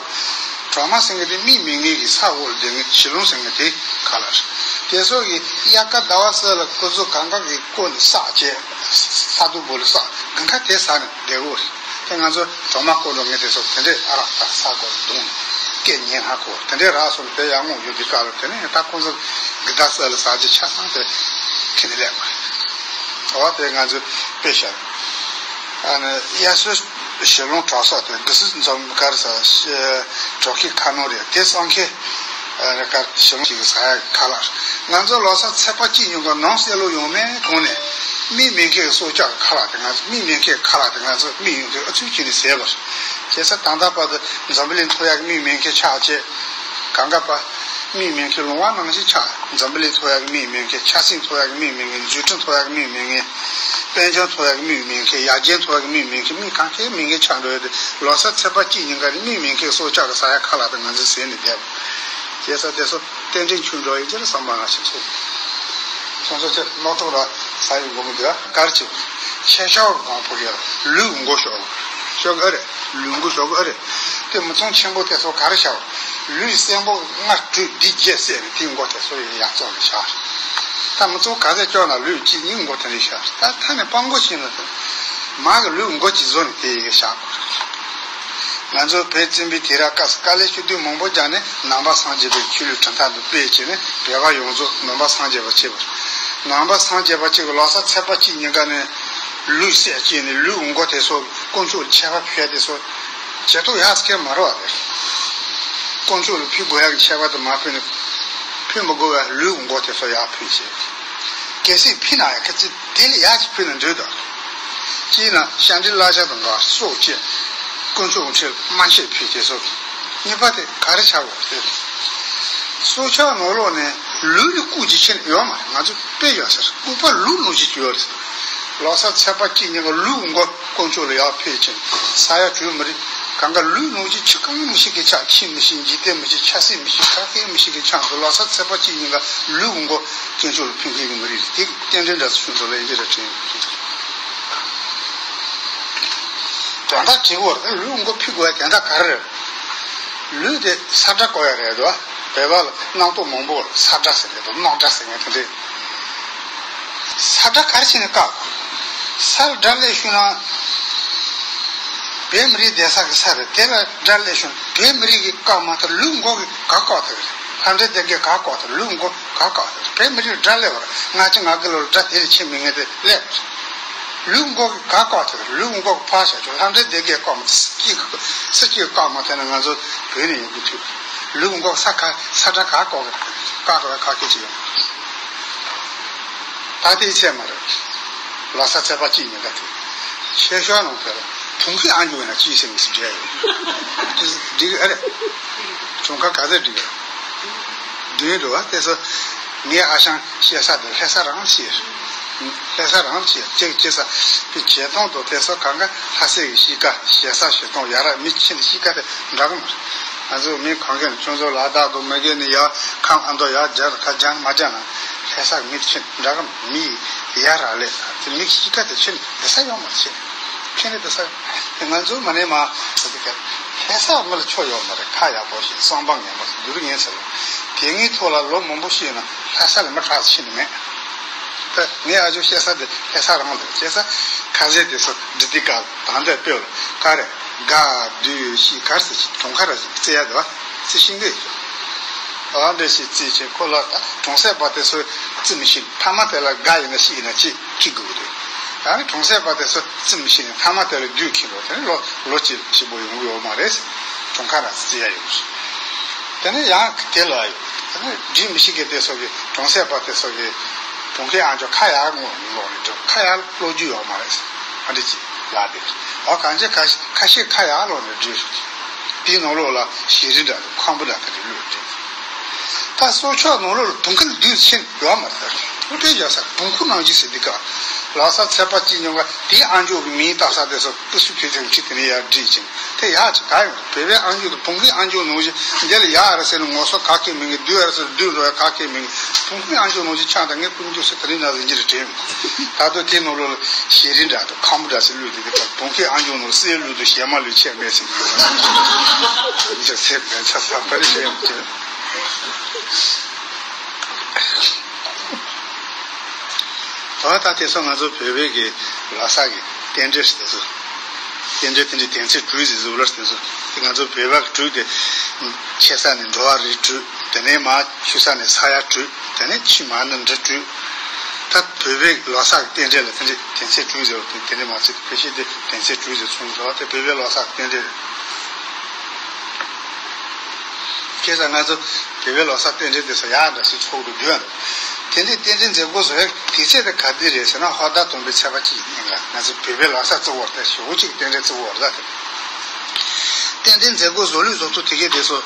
གྲོ་མ་ཟེར་མཁན་དེ་མིག་མི་མཁན་གྱི་ས་འོག་ལ་སྡོད་མཁན་བྱི་ལོང་ཟེར་མཁན་དེའི་ཁ་ལག་རེད། དེ་ཚོ་གི་དབྱར་ཁ་ཟླ་བ་གསུམ་ལ་ཁོ་ཚོ་གང་ག་གི་བསྐོར་ནས་བསགས་བྱས། ས་རྡོ་སྦུག་ལ་བསགས། དགུན་ཁ་དེ་ཟ་ནས་བསྡད་དགོས་རེད། དེ་ང་ཚོ་གྲོ་མ་བསྐོར་འགྲོ་མཁན་དེ་ཚོ་དེ་འདྲས་ཨ་རག་ད་ས་སྒོ་ལ་བརྡུངས་ནས་སྐད་ཉན་ཧ་གོ། དེ་འདྲས་རག་སོང་ནས་དེ་ཡར་སྔོག་ཡོད་དུས་སྐབས་ལ་དེ་ནས་ད་ཁོང་ཚོ་གི་ད་ས་ལ་ཟ་རྒྱུ་ཆ་ཚང་དེ་ཁྱེར་ནས་སླེབས་པ་རེད། འོ་དེ་ང་ཚོས་དཔེ་བཞག་ཨ་ནི་དབྱར་གསོལ་ ཞི་ལུང་གྲྭ་ས་དེ་འདི་སྲིད་འཛོམས་གར་ས་གྲོག་ཁའི་ཁ་ནོར་རེད། དེ་སང་ཁའི་གར་ཞི་ལུང་ཞིག་གི་ས་ཡ་ཁ་ལག། ང་ཚོ་ལོ་གསར་ཚེས་པ་གཅིག་ཉིན་ག་ནང་གསལ་ལོ་ཡོང་མེད་གོང་ནས་མིག་མེད་མཁན་གྱི་སྲོག་ཆགས་ཁ་ལག་དེ་ང་ཚོ་མིག་མེད་མཁན་ཁ་ལག་དེ་ང་ཚོ་མིག་ཡོང་དུས་ཨ་ཚུགས་ཀྱིས་ནས་ཟས་པར་བྱས་ས། ད་ལྟ་བར་དུ་འཛམ་བུ་གླིང་ཐོ་ཡག་གི་མིག་མེད་མཁན་ཆགས་བྱས། གང་ག་པ། མིག་མེད་མཁན་ལུང་བ་ནང་བཞིན་ཆགས། འཛམ་བུ་གླིང་ཐོ་ཡག་གི་མིག་མེད་མཁན། ཆབ་སྲིད་ཐོ་ཡག་གི་མིག་མེད་མཁན། འཛུགས་སྐྲུན་ཐོ་ཡག་གི་མིག་མེད་མཁན། དཔལ་འབྱོར་ཐོ་ཡག་གི་མིག་མེད་མཁན། ཡར་རྒྱས་ཐོ་ཡག་གི་མིག་མེད་མཁན། མིག་གང་གའི་མེད་མཁན་ཆགས་འགྲོ་ཡོད་དེ། ལོ་གསར་ཚེས་པ་གཅིག་ཉིན་ག་ནས་མིག་མེད་མཁན་སྲོག་ཆགས་ཀྱི་ས་ཡ་ཁ་ལག་དེ་ང་ཚོས་ཟས་ནས་བསྡད། བྱས་ས་དེ་ཚོ་རྟེན་འབྲེལ་འཆུག་འགྲོ་ཡིན་ཅེས་བསམ་པ་ང་ཞིག་ཚོགས། ཁོང་ཚོ་ཚེ་རྣོ་ཐོག་ལ་ས་ཡི་མགོ་མི་འདུག་གར་ཆེ་ཆེ་ཤོག་གང་ཕོ་གེ་ལུས་མགོ་ཤོག་ཤོག་ཨ་རེད། ལུས་མགོ་ཤོག་ཨ་རེད། དེ་མི་ཚང་ཆེན་པོ་དེ་ཚོ་གར་ཤོག་ལུས་སེམས་པོ་ལྔ་དྲུག་བདུན་བརྒྱད་བསད་ནས་དེའི་མགོ་དེ་ཚོ་ཡི་ཡག་བཙོག་ནས་བཞག། ད་མི་ཚང་ག་ཚད་སྐྱོ་ན་ལུས་གཅིག་གཉིས་མགོ་དེ་འདྲ་བཞག། ད་ཐ་ནས་སྤང་མགོ་ཕྱིན་ན་དེ་མ་གི་ལུས་མགོ་གཅིག་བཟོ་ནས་དེ་ཡི་བཞག། ང་ཚོ་བོད་བཙན་པོའི་དུས་རབས་སྐབས་སུ་དཀའ་ལས་ཞུ་དུས་མང་པོ་བརྒྱབ་ནས་ནང་པ་སངས་རྒྱས་པའི་ཆོས་ལུགས་གྲུབ་མཐའ་འདི་སྤེལ་བྱས་ནས་བོད་པ་ཡོངས་རྫོགས་ནང་པ་སངས་རྒྱས་པ་བྱས་པ། ནང་པ་སངས་རྒྱས་པ་གཅིག་གི་ལོ་གསར་ཚེས་པ་གཅིག་ཉིན་ཀ་ནས་ལུས་བསད་བྱས་ནས་ལུས་མགོ་དེ་ཚོ་དཀོན་མཆོག་ལ་ཆད་པ་ཕུལ་དེ་ཚོ་བྱེད་ཐུབ་ཡག་སྐལ་མ་རེད་བ། དེ་དཀོན་མཆོག་ལ་ཕུལ་དགོས་ཡག་གི་ཆད་པ་དེ་མ་ཕུལ་ནས་ཕུལ་མི་དགོས་པའི་ལུས་མགོ་དེ་ཚོ་ཡག་ཕུལ་བྱས། གལ་སྲིད་ཕུལ་ན་ཡང་ཁ་ཚིག་དེ་ལས་ཡག་ཅིག་ཕུལ་ན་འདོད་དོ། གཅིག་ན་ཤ་འདྲེ་གླ་ཆ་དང་འགའ་སྲོག་བཅད། དཀོན་མཆོག་གི་ཁྲིར་དམར་ཆས་ཕུལ་དེ་སོགས། གཉིས་པ་དེ་ག་རེ་ཆགས་དགོས་ཟེར། སྲོག་ཆགས་ནང་ལོགས་ནས་ལུས་ལ་ལྐུགས་ཀྱི་ཆེ་ཡོད་མ་རེད། ང་ཚོ་དཔེ་ཡོད་ཟེར། ལྐུགས་པ་ལུས་ནང་བཞིན་ཡོད་རེད། ལོ་གསར་ཚེས་པ་གཅིག་ཉིན་ག་ལུས་མགོ་དཀོན་མཆོག་ལ་ཡར་ཕུལ་ཕྱིན། ས་ཡ་དྲུག་མི་རིགས་གང་ག་ལུས་ནང་བཞིན་ཆུ་གང་མི་ཤེས་ཀྱི་ཆགས། ཁྱི་མི་ཤེས། འཇིག་རྟེན་མི་ཤེས། ཆབ་སྲིད་མི་ཤེས། ག་གེ་མི་ཤེས་ཀྱི་ཆགས་འདུག། ལོ་གསར་ཚེས་པ་གཅིག་ཉིན་ག་ལུས་མགོ་དཀོན་མཆོག་ལ་ཕུལ་མཁན་གྱི་མི་རིགས་དེ་རྟེན་འབྲེལ་འདྲ་ཞུ་འདུག་ལ་ཡིན་གྱི་རེད་དྲན། དོན་དག་གཅིག་པོ་རེད། ལུས་མགོ་ཕུལ་དགོས་ཡ་དོན་དག་ག་རེ་རེད། ལུས་དེ་ས་དགྲ་བཀོག་ཡ་རེད་དོ། བོད་པ་ལ་རྣམ་རྟོག་མང་པོ་ས་དགྲ་ཟེར་རེད་དོ། རྣག་དགྲ་ཟེར་མཁན་དེ་འདྲས། ས་དགྲ་ག་རེ་བྱས་ནས་བཀག། ས་ལ་དགྲ་སླེབས་བྱུང་ན། བོད་མི་རིགས་བསྡད་ས་གི་ས་རེད། དེ་ལ་དགྲ་སླེབས་བྱུང་ན་བོད་མི་རིགས་ཀྱིས་བཀག་མ་ཐག་ལུས་མགོ་གིས་ག་བཀག་ཐུབ་རེད། ལྷ་འདྲེ་སྡེ་དགེ་ག་བཀག་ཐུབ། ལུས་མགོ་ག་བཀག་ཐུབ། བོད་མི་རིགས་དགྲ་སླེབས་པ་རེད། ལྔ་བཅུ་ང་དགུ་ལོར་དགྲ་དེ་ལས་ཆེ་མི་ངན་དེ་སླེབས། ལུས་མགོ་གིས་ག་བཀག་ཐུབ། ལུས་མགོ་གིས་ཕར་བཞག་ཆོག། ལྷ་འདྲེ་སྡེ་དགེ་བཀག་མ་ཐུབ། སྲིད་སྤྱི་སྲིད་སྤྱི་བཀག་མ་ཐུབ་ན་ང་ཚོ་བོད་ནས་ཡོང་གི་ཐུབ། ལུས་མགོ་ས་ཁ་ས་དགྲ་ག་བཀག་གི་བཀག་རོགས་ཁ་སྐད་ཅིག་ཡོང་། ད་ལྟའི་ཚད་མ་རེད། ལོ་གསར་ཚེས་པ་གཅིག་ཉིན་ཀ་དེ། ཆེ་ཤོས་ནང་དེ་ལ་བུང་ཁུའི་ཨང་ཅོ་ཡིན་ན་གཅིག་ཟེར་ནས་སུ་བརྗོད་ཡོད། འགྲིག་ཨ་རེད། གྱོང་ཁ་ག་ཚད་འགྲིག་ཡོད། བདུན་འགྲོ་བ་དེ་ཚོ། ངའི་ཨ་ཞང་བཤད་ས་དེ་ལྷ་ས་རང་བཤད། ལྷ་ས་རང་བཤད་ཅིག་ཅིག་ས་པའི་བྱེད་སྟངས་དང་དེ་ཚོ་གང་ག་ལྷ་སའི་གི་གཤིས་ཀ་བྱེད་ས་བྱེད་སྟངས་ཡ་ར་མི་ཆེན་གཤིས་ཀ་དེ་འདྲ་གི་མ་རེད། ང་ཚོ་མི་གང་ག་ནས་ཁྱོད་ཚོ་ལ་དྭགས་དང་མི་སྒེར་ནས་ཡར་ཁམས་ཨ་མདོ་ཡར་རྒྱ་ར་ཁ་རྒྱ་མ་རྒྱ་ན་ལྷ་ས་གི་མི་ཆེན་འདྲ་གི་མ་མི་ཡ་ར་ལས་དེ་མི་གཤིས་ཀ་དེ་ཆེན་འདི་ས་ཡོང་མ་ཆེན། ཁྱེད་ནི་དེ་ས་ང་ཚོ་མ་ནས་མ་ཟེར་གི་ལྷ་ས་མི་ལ་ཆོ་ཡོད་མ་རེད། ཁ་ཡག་པོ་ཞིག་བསམ་པ་ངན་པ་ཞིག་སྡུག་རུ་ངན་ཚེ་ལ་དེ་ངའི་ཐོག་ལ་ལོ་མང་པོ་ཤི་ཡོད་ན་ལྷ་ས་ལ་མི་དྲག་ཤི་ནི་མེད། ད་ངའི་ཨ་ཇོ་བཤད་ས་དེ་ལྷ་ས་རང་དེ་བཤད་ས་ཁ་ཟས་དེ་ཚོ་འབྲི་དུས་སྐབས་ད་ལྟ་དཔེ་ལ་ག་རེ་དགའ་སྡུག་ཤི་གར་སི་ཞིག་གྲོང་ཁ་ར་ཞིག་རྩེ་ཡ་དེ་བ་རྩེ་ཤིང་གི་ཨ་འདྲ་ཞིག་རྩེ་ཆེ་ཁོ་ལ་ད་གྲོང་གསེབ་པ་དེ་ཚོ་རྩེ་མི་ཤེས། ཐ་མ་དེ་ལ་དགའ་ཡིན་ན་ཤི་ཡིན་ན་ཅི་ཁྱི་དགོས་ཀྱི་འདུག། ད་ནི་གྲོང་གསེབ་པ་དེ་ཚོ་རྩེ་མི་ཤེས་ནས་ཐ་མ་དེ་ལ་སྡུག་ཁྱི་འགྲོ། དེ་ནི་ལོ་ལོ་གཅིག་ཞིག་པོ་ཡོང་གི་ཡོད་མ་རེད། གྲོང་ཁ་ར་རྩེ་ཡ་ཡོད་རེད། དེ་ནས་ཡང་དེ་ལ་ཡོད། དེ་ནས་འབྲི་མི་ཤེས་མཁན་དེ་ཚོ་གི་གྲོང་གསེབ་པ་དེ་ཚོ་གི་གྲོང་ཁའི་ཨང་ཅོ་ཁ་ཡར་ངོ་ལོག་ནས་འགྲོ། ཁ་ཡར་ཀློག་རྒྱུ་ཡོད་མ་རེད། ཨ་འདྲ་ཅིག་ལ་དེ་ཨ་གང་ཅི་ཁ་ཁ་ཤས་ཁ་ཡར་ལོག་ནས་འབྲི་ཤོག་ཅིག། དེའི་ནང་ལོགས་ལ་ཤེས་རིག་འདྲ་དང་ཁམ་བུ་འདྲ་དེ་འདྲ་བླུགས་འབྲི། ད་སྲོག་ཆགས་ནང་ལོགས་ལ་བུང་ཁུ་ལ་བདུད་ཕྱིན་ཡོད་མ་རེད། ཨུ་ཏྲེ་རྒྱ་ས་བུང་ཁུ་ནང་བཞིན་ཟེར་འདི་ག། ལོ་གསར་ཚེས་པ་གཅིག་ཉིན་ག་དེའི་ཨང་ཅོག་གི་མིང་བཏགས་ས་དེ་ཚོ་སྤུ་སུ་ཁྱོད་ཚོས་ཁྲིད་དེ་ནས་ཡར་བསྒྲིགས་ཅིང་དེ་ཡག་ཅིག་ག་ཡོང་། བོད་པའི་ཨང་ཅོག་དང་བུང་ཁུའི་ཨང་ཅོག་ནང་བཞིན་འདི་ལ་ཡག་རེད་ཟེར་ནས་ངོ་སོ་ག་གེ་མིན་གི། བདུད་རེད་ཟེར་བདུད་འགྲོ་ཡ་ག་གེ་མིན་གི། བུང་ཁུའི་ཨང་ཅོག་ནང་བཞིན་ཆགས་དང་ངས་ཀུན་སྤྱོད་ཟེར་དེ་རིང་ན་ཟིན་གྱི་རེད་དྲན། ད་དུང་དེའི་ནང་ལོགས་ལ་ཤེས་རིག་འདྲ་དང་ཁམ་བུ་འདྲ་ཟེར་བླུགས་དེ་གི་ད་བུང་ཁུའི་ཨང་ཅོག་ནང་ལ་གསེར་བླུགས་དང་ཞལ་མ་བླུགས་ཆད་མེད་ཟེར་གྱི་ཡོད། འདི་ཚོ་སེམས་ནང་ཆ་ཚང་པར་ཤེས་ཡོང་གི། ད་ད་དེ་ཚོ་ང་ཚོ་བོད་པའི་གི་ལོ་གསར་གི་རྟེན་འབྲེལ་དེ་ཚོ། རྟེན་འབྲེལ་དེ་འདྲའི་དོན་ཚན་དྲུག་ཟེར་ཟུར་ལ་དེ་ཚོ་དེ་ང་ཚོ་བོད་པ་གི་དྲུག་དེ། ཆེ་ས་ནས་འགྲོ་བ་རིགས་དྲུག། དེ་ནས་མར་ཆུ་ས་ནས་ས་ཡ་དྲུག། དེ་ནས་ཆུ་མར་ནི་འབྲི་དྲུག། ད་ བོད་པའི་ལོ་གསར་གྱི་རྟེན་འབྲེལ་ལ་དེ་འདྲའི་དོན་ཚན་དྲུག་ཟེར་བ་དེ་དེ་འདྲའི་མ་ཚད་ཕལ་ཆེར་དེ་དོན་ཚན་དྲུག་ཟེར་ཚོགས་འདུ་ཟེར་བ་དེ་བོད་པའི་ལོ་གསར་གྱི་རྟེན་འབྲེལ་རེད། ཁྱེད་ཚོ་ང་ཚོ་བོད་པའི་ལོ་གསར་རྟེན་འབྲེལ་དེ་ཚོ་ཡག་འདྲ་སེ་ཚོགས་འདུ་བརྒྱུད་ཡ་རེད། དེ་འདྲའི་རྟེན་འབྲེལ་མཛད་སྒོ་བཟོ་ཡ་དུས་ཚོད་དེ་ག་དུས་རེད་ཟེར་ན་ཧོར་ཟླ་དང་པོའི་ཚེས་པ་གཅིག་ཡིན་ལ། ང་ཚོ་བོད་པའི་ལོ་གསར་བརྩི་བར་དེ་ཞེ་པོ་ཅིག་རྟེན་འབྲེལ་བརྩི་བར་ལ་དེ་རྟེན་འབྲེལ་མཛད་སྒོ་བཟོ་ལུགས་བཟོ་ཐུབ་དེ་གས་དེ་ཚོ།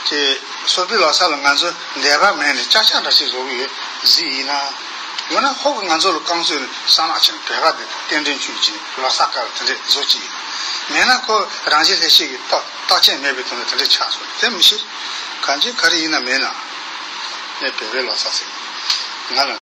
ཀྱི་སོག་པོའི་ལོ་གསར་ལ་ང་ཚོ་འདས་པ་མེད་ནས་ཅག་ཅག་འདྲ་ཞིག་བཟོ་གི་ཡོད་གཟིགས་ཡིན་ན། ཡང་ན་ཧོར་གྱིས་ང་ཚོ་ལ་རྐང་བཙུགས་ནས་གསང་སྔགས་བྱས་ནས་བོད་པ་དེ་རྟེན་འབྲེལ་བཅུད་ཀྱི་ལོ་གསར་སྐབས་ལ་དེ་འདྲས་བཟོ་ཅི་ཡིན། མེད་ན་ཁོ་རང་བཞིན་ལྷད་སྐྱེས་ཀྱི་རྟགས་རྟགས་ཅན་མེད་པའི་དོན་ལ་དེ་འདྲས་ཆགས་སོང་། དེ་མི་ཤེས། གང་ཅི་ག་རེ་ཡིན་ན་མེད་ན། ངས་བོད་པའི་ལོ་གསར་ཟེར། ང་ལ།